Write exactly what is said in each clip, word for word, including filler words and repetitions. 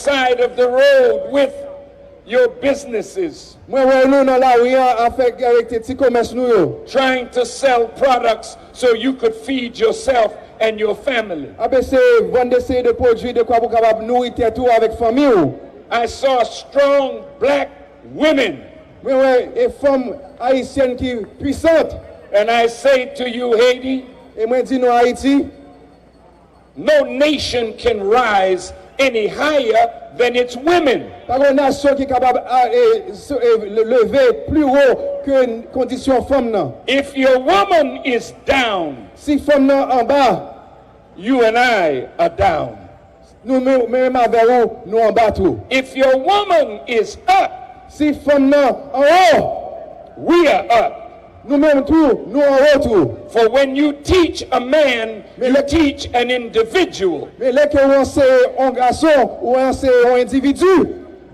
side of the road with your businesses, Mwen wè nou nan lari an avèk, avèk ti, ti komès nou yo. Trying to sell products so you could feed yourself and your family. Ap eseye vann de seri de pwodui dekwa pou kapab nouri tèt ou avèk fanmi w. I saw strong black women. Mwen wè e fanm ayisyèn ki pwisant. And I say to you, Haiti, E mwen di nou Ayiti, no nation can rise any higher than its women. Pa gen nasyon ki kapab a, e, so, e, le- leve pli wo ke kondisyon fanm nan. If your woman is down, Si fanm nan anba, you and I are down. Nou menm, menm avè ou, nou anba tou. If your woman is up, Si fanm nan anwo, we are up. Nou menm tou, nou anwo tou. For when you teach a man, you teach an individual. Men lè ke ou anseye yon gason, ou anseye yon endividi.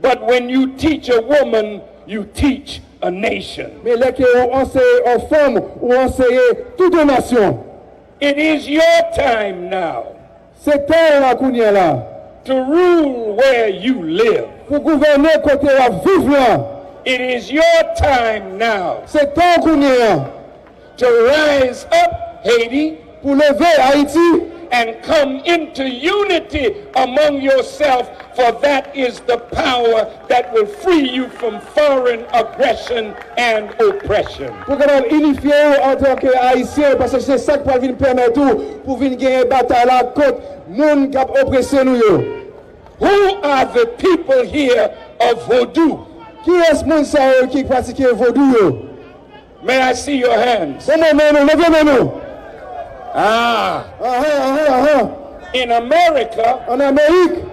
But when you teach a woman, you teach a nation. Men lè ke ou anseye yon fanm, ou anseye tout yon nasyon. It is your time now. Se tan w la kounye a la. To rule where you live. Pou gouvène kote w ap viv lan. It is your time now. Se tan w kounye a. To rise up, Haiti, Pou leve Ayiti. And come into unity among yourself, for that is the power that will free you from foreign aggression and oppression. Pou kapab inifye w antanke Ayisyen, paske se sa k pral vin pèmèt ou pou vin genyen batay la kont moun k ap oprese nou yo. Who are the people here of Vodou? Kiyès moun sa yo ki pratike vodou yo? May I see your hands? Bon, men men nou, leve men nou. Ah. Ahan, ahan, ahan. In America, An Amerik,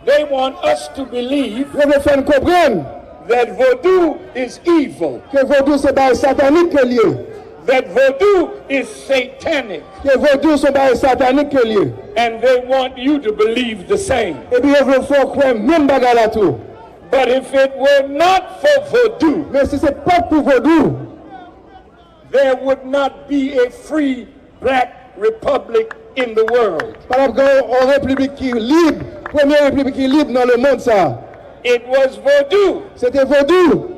they want us to believe yo vle fè n konprann that Vodou is evil, ke vodou se bagay satanik ke l ye, that Vodou is satanic, ke vodou se yon bagay satanik ke l ye. And they want you to believe the same. Epi yo vle fè w kwè menm bagay la tou. But if it were not for Vodou, Men si se pa t pou vodou, there would not be a free black republic in the world. Pa t ap gen yon repiblik ki lib, premye repiblik ki lib nan lemonn sa a. It was Vodou. Se te vodou.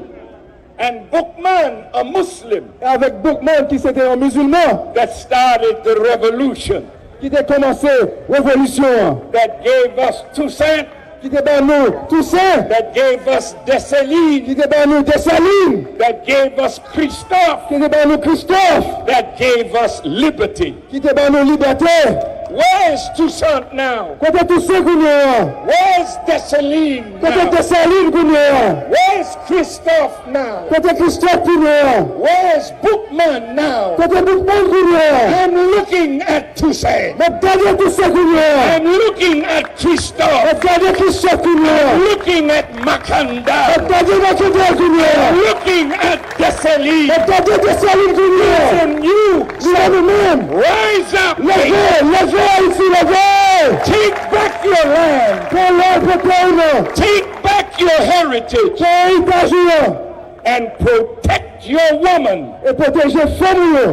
And Boukman, a Muslim, E avèk Boukman ki se te yon mizilman, that started the revolution, ki te kòmanse revolisyon an, that gave us Toussaint, ki te ban nou Tousen, that gave us Dessalines, ki te ban nou Desalin, that gave us Christophe, ki te ban nou Kristòf, that gave us liberty. Ki te ban nou libète. Where is Toussaint now? Kote Tousen kounye a? Where is Dessalines Kote now? Desalin kounye a? Where is Christophe now? Kote Kristòf kounye a? Where is Boukman now? Kote Boukman kounye a? I'm looking at Toussaint. M ap gade Tousen kounye a. I'm looking at Christophe. M ap gade Kristòf kounye a. I'm looking at Makanda. M ap gade Makanda kounye a. I'm looking at Dessalines. M ap gade Desalin kounye a. Listen, you, Li la nou menm. Rise up. Leve, leve Ayiti, leve. Take back your land. Pran lè pran tè w nan. Take back your heritage. Pran eritaj ou an. And protect your woman. E pwoteje fanm ou yo.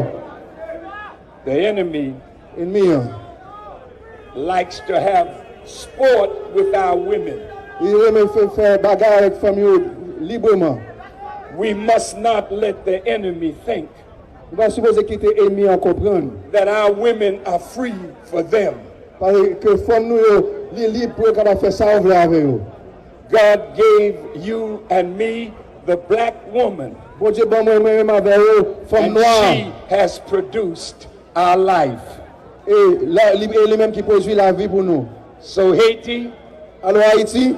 The enemy Enmi an. Likes to have sport with our women. Li renmen fè, fè bagay avèk fanm yo libreman. We must not let the enemy think Nou pa sipoze kite enmi an konprann that our women are free for them. Paske fanm nou yo, li lib pou yo kapab fè sa yo vle avè yo. God gave you and me the black woman, Bondye ban mwen, mwen menm avè yo, fanm and nwa. She has produced our life. E la, li, e li menm ki pwodui lavi pou nou. So, Haiti, Alò, Ayiti,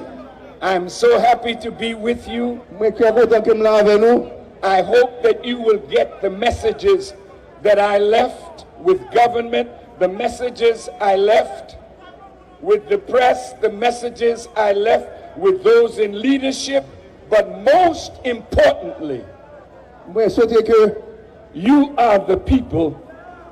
I'm so happy to be with you. Mwen trè kontan ke m la avè nou. I hope that you will get the messages that I left with government, the messages I left with the press, the messages I left with those in leadership, but most importantly, Mwen swete ke you are the people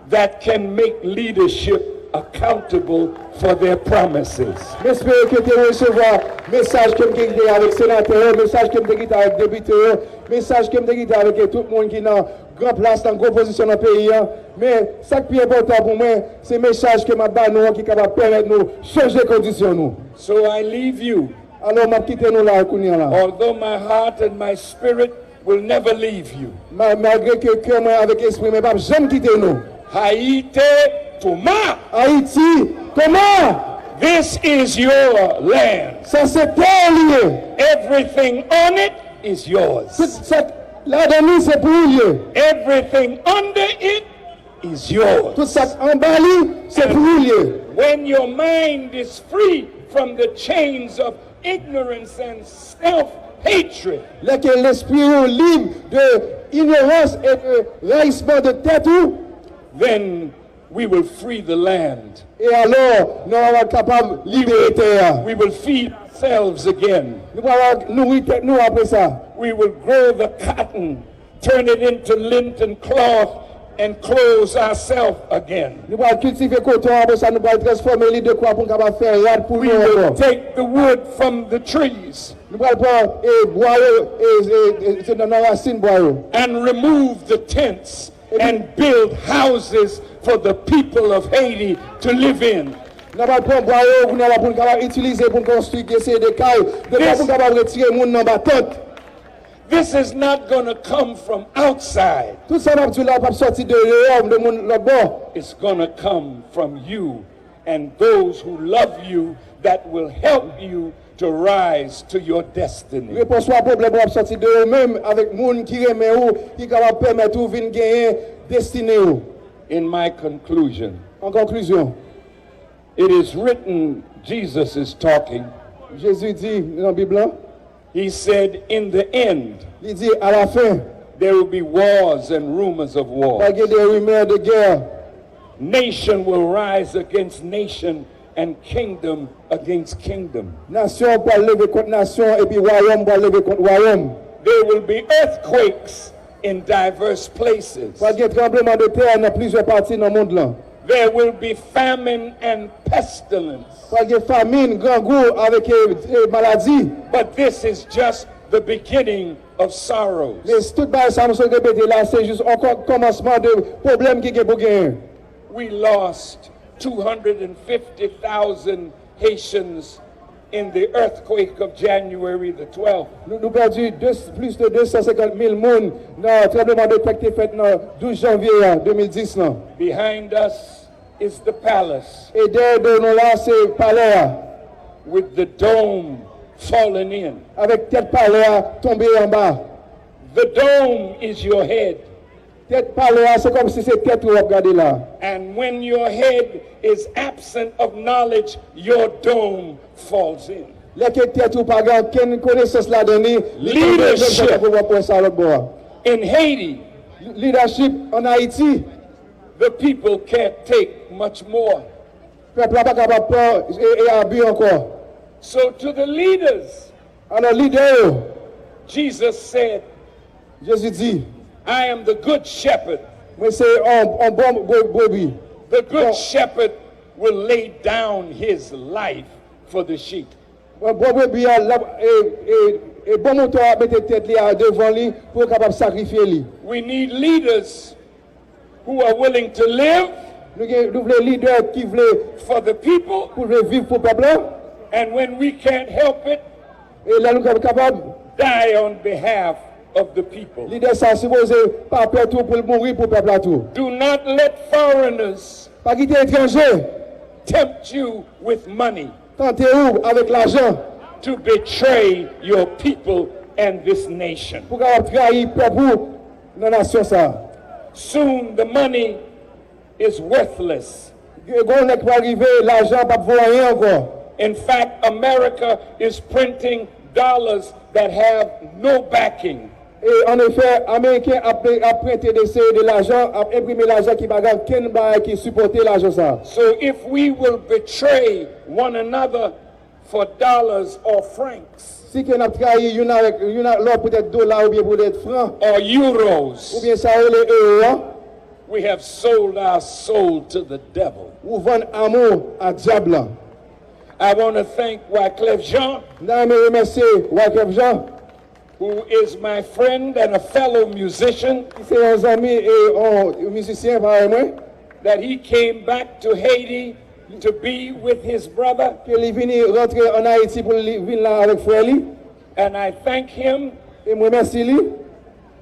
that can make leadership accountable for their promises. M espere ke te resevwa mesaj ke m te kite avèk senatè yo, mesaj ke m te kite avèk depite yo, mesaj ke m te kite avèk tout moun ki nan gran plas, nan gwo pozisyon nan peyi an. Men, sa k pi enpòtan pou mwen, se mesaj ke m ap ba nou an ki kapab pèmèt nou chanje kondisyon nou. So I leave you Alò, m ap kite nou la kounye a la. Although my heart and my spirit will never leave you. Ma- Malgre ke kè mwen avèk espri mwen p ap janm kite nou. Haïti, Thomas. Ayiti, Toma, This is your land. Sa se tè ou li ye. Everything on it is yours. Tout sa k ladan li se pou ou li ye. Everything under it is yours. Tout sa k anba li se pou ou li ye. When your mind is free from the chains of ignorance and self hatred, Lè ke lespri ou lib de inyorans e de rayisman de tèt ou, then we will free the land. E alò, nou va kapab libere tè a. We will feed ourselves again. Nou va nouri tèt nou apre sa. We will grow the cotton, turn it into linen cloth, and clothe ourselves again. Nou pral kiltive koton, apre sa nou pral transfòme li de kwa pou n kapab fè rad pou nou ankò. We will take the wood from the trees. Nou pral pran e bwa yo, e, e, e, se nan, nan rasin bwa yo. And remove the tents and build houses for the people of Haiti to live in. Nou pral pran bwa yo pou nou, pou nou kapab itilize pou nou konstwi de seri de kay, de kwa pou nou kapab retire moun nan anba tant. This is not going to come from outside. Tout sa n ap di w la p ap sòti de deyò, de moun lòt bò. It's going to come from you and those who love you, that will help you to rise to your destiny. Repons ou a pwoblèm ou ap sòti de ou menm avèk moun ki renmen ou, ki kapab pèmèt ou vin genyen destine ou. In my conclusion, An konklizyon, it is written, Jesus is talking. Jezi di nan Bib lan, He said, In the end, Li di, alafen, there will be wars and rumors of wars. Va gen de rimè de gè. Nation will rise against nation and kingdom against kingdom. Nasyon pral leve kont nasyon, epi wayòm pral leve kont wayòm. There will be earthquakes in diverse places. Pral gen tranbleman de tè nan plizyè pati nan mond lan. There will be famine and pestilence. Pral gen famin, grangou, avèk e, e, maladi. But this is just the beginning of sorrows. Men tout bagay sa m sot repete la, se jis ankò kòmansman de pwoblèm ki gen pou genyen. We lost two hundred fifty thousand Haitians in the earthquake of January the twelfth. Nou, nou pèdi de, plis de de san senkant mil moun nan tranbleman de tè ki te fèt nan douz janvye a de mil dis lan. Behind us is the palace. E dèyè de nou la, se palè a. With the dome fallen in. Avèk tèt palè a tonbe anba. The dome is your head. Tèt palè a, se kòmsi se tèt ou w ap gade la. And when your head is absent of knowledge, your dome falls in. Lè ke tèt ou pa gen okenn konesans ladan li, li tonbe menm jan tankou w ap wè sa lòt bò a. In Haiti, Lidachip ann Ayiti, the people can't take much more. Pèp la pa kapab pran e, e abi ankò. So to the leaders, Alò, lidè yo, Jesus said, Jezi di, I am the good shepherd. Mwen se yon, yon bon bre- brebi. The good shepherd will lay down his life for the sheep. Bon, bon brebi a, l ap, e, e, e bon mouton a mete tèt li a devan li pou yo kapab sakrifye li. We need leaders who are willing to live Nou gen, nou vle lidè ki vle for the people, pou vle viv pou pèp la. And when we can't help it, E lè nou ka- kapab, die on behalf of the people. Lidè sa sipoze pa pè tou pou l mouri pou pèp la tou. Do not let foreigners Pa kite etranje tempt you with money tante ou avèk lajan to betray your people and this nation. Pou kapab trayi pèp ou nan nasyon sa a. Soon the money is worthless. Gen yon lè k pral rive, lajan p ap vo anyen ankò. In fact, America is printing dollars that have no backing. E an efè, Ameriken ap, ap prente de seri de lajan, ap enprime lajan ki pa gen okenn bagay ki sipòte lajan sa a. So if we will betray one another for dollars or francs, Si ke n ap trayi youn avèk youn a lòt poutèt dola oubyen poutèt fran, or euros, oubyen sa yo rele ewo an, we have sold our soul to the devil. Ou vann anm ou a dyab la. I want to thank Wyclef Jean, M ta renmen remèsye Wyclef Jean, who is my friend and a fellow musician, ki se yon zanmi e yon mizisyen parèy mwen, that he came back to Haiti to be with his brother. Ke li vini rantre ann Ayiti pou li vin la avèk frè li. And I thank him E m remèsye li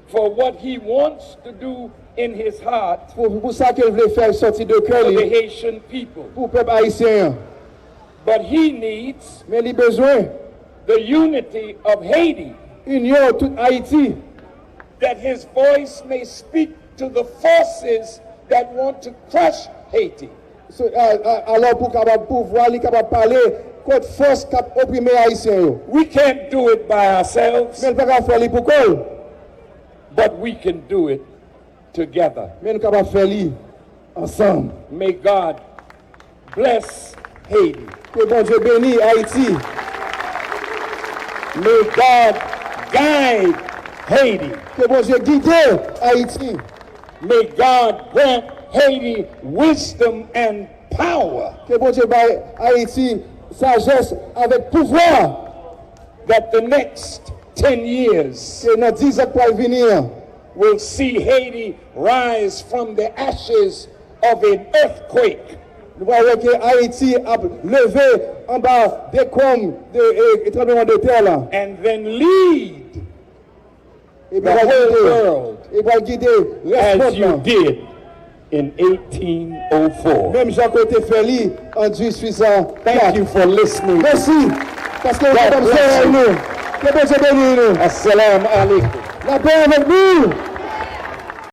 for what he wants to do in his heart pou, pou sa ke l vle fè sòti de kè for the li Haitian people. Pou pèp ayisyen an. But he needs Men li bezwen the unity of Haiti, inyon tout Ayiti. that his voice may speak to the forces that want to crush Haiti. So, a- a- alò pou kapab pouvwa li kapab pale kont fòs k ap oprime ayisyen yo. We can't do it by ourselves, Men l pa ka fè li pou kò l. but we can do it together. Men nou kapab fè li ansanm. May God bless Haiti. Ke Bondye beni Ayiti. May God guide Haiti. Ke Bondye gide Ayiti. May God grant Haiti wisdom and power Ke Bondye bay Ayiti sajès avèk pouvwa. that the next ten years Ke nan diz an k pral vini an, will see Haiti rise from the ashes of an earthquake nou pral wè ke Ayiti ap leve anba dekonm de e, tranbleman de tè la. and then lead Epi the pral whole gide, world e pral gide rès as mond you lan. Did in eighteen oh four. Menm jan ke w te fè li an dizuit san kat. Thank you for listening. Mèsi paske w God kapab bless zòrèy you. Nou. Ke Bondye beni nou. Assalamu alaikum. Lapè avèk nou.